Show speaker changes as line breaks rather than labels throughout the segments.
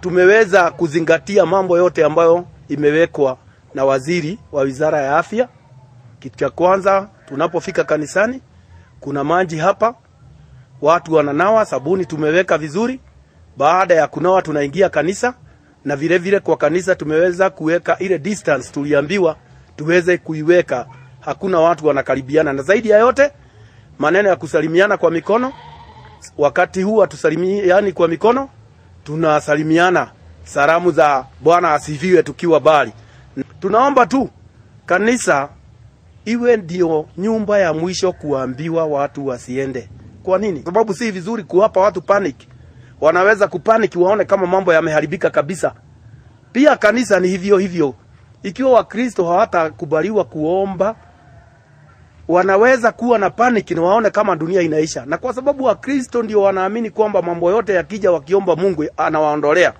Tumeweza kuzingatia mambo yote ambayo imewekwa na waziri wa Wizara ya Afya. Kitu cha kwanza, tunapofika kanisani kuna maji hapa, watu wananawa, sabuni tumeweka vizuri. Baada ya kunawa tunaingia kanisa, na vile vile kwa kanisa tumeweza kuweka ile distance tuliambiwa tuweze kuiweka, hakuna watu wanakaribiana, na zaidi ya yote maneno ya kusalimiana kwa mikono. Wakati huu hatusalimiani kwa mikono, tunasalimiana salamu za Bwana asifiwe tukiwa mbali. Tunaomba tu kanisa iwe ndio nyumba ya mwisho kuambiwa watu wasiende. Kwa nini? Sababu si vizuri kuwapa watu panic. Wanaweza kupanic waone kama mambo yameharibika kabisa. Pia kanisa ni hivyo hivyo. Ikiwa Wakristo hawatakubaliwa kuomba, wanaweza kuwa na panic na waone kama dunia inaisha. Na kwa sababu Wakristo ndio wanaamini kwamba mambo yote yakija wakiomba Mungu anawaondolea,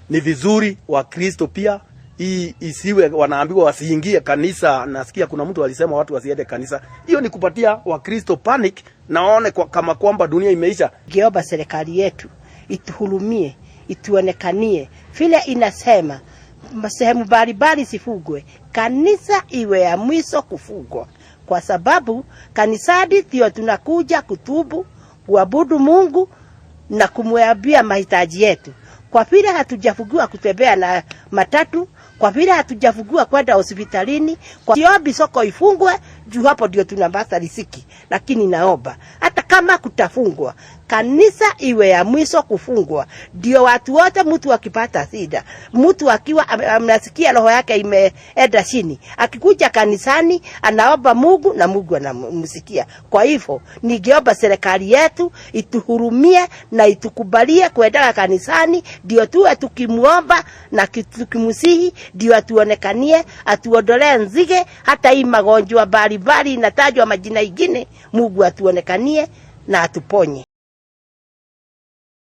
ni vizuri Wakristo pia hii isiwe wanaambiwa wasiingie kanisa. Nasikia kuna mtu alisema watu wasiende kanisa. Hiyo ni kupatia Wakristo panic na waone kama kwamba dunia imeisha.
Ningeomba serikali yetu ituhurumie, ituonekanie vile inasema sehemu mbalimbali zifungwe, kanisa iwe ya mwisho kufungwa, kwa sababu kanisani ndio tunakuja kutubu, kuabudu Mungu na kumwambia mahitaji yetu. Kwa vile hatujafungiwa kutembea na matatu, kwa vile hatujafungiwa kwenda hospitalini, kwa siombi soko ifungwe juu hapo ndio tunapata riziki, lakini naomba hata kama kutafungwa, kanisa iwe ya mwisho kufungwa, ndio watu wote, mtu akipata shida, mtu akiwa anasikia roho yake imeenda chini, akikuja kanisani anaomba Mungu na Mungu anamsikia. Kwa hivyo ningeomba serikali yetu ituhurumie na itukubalie kwenda kanisani, ndio tuwe tukimuomba na tukimsihi, ndio atuonekanie, atuondolee nzige, hata hii magonjwa mbalimbali inatajwa majina ingine, Mungu atuonekanie na atuponye.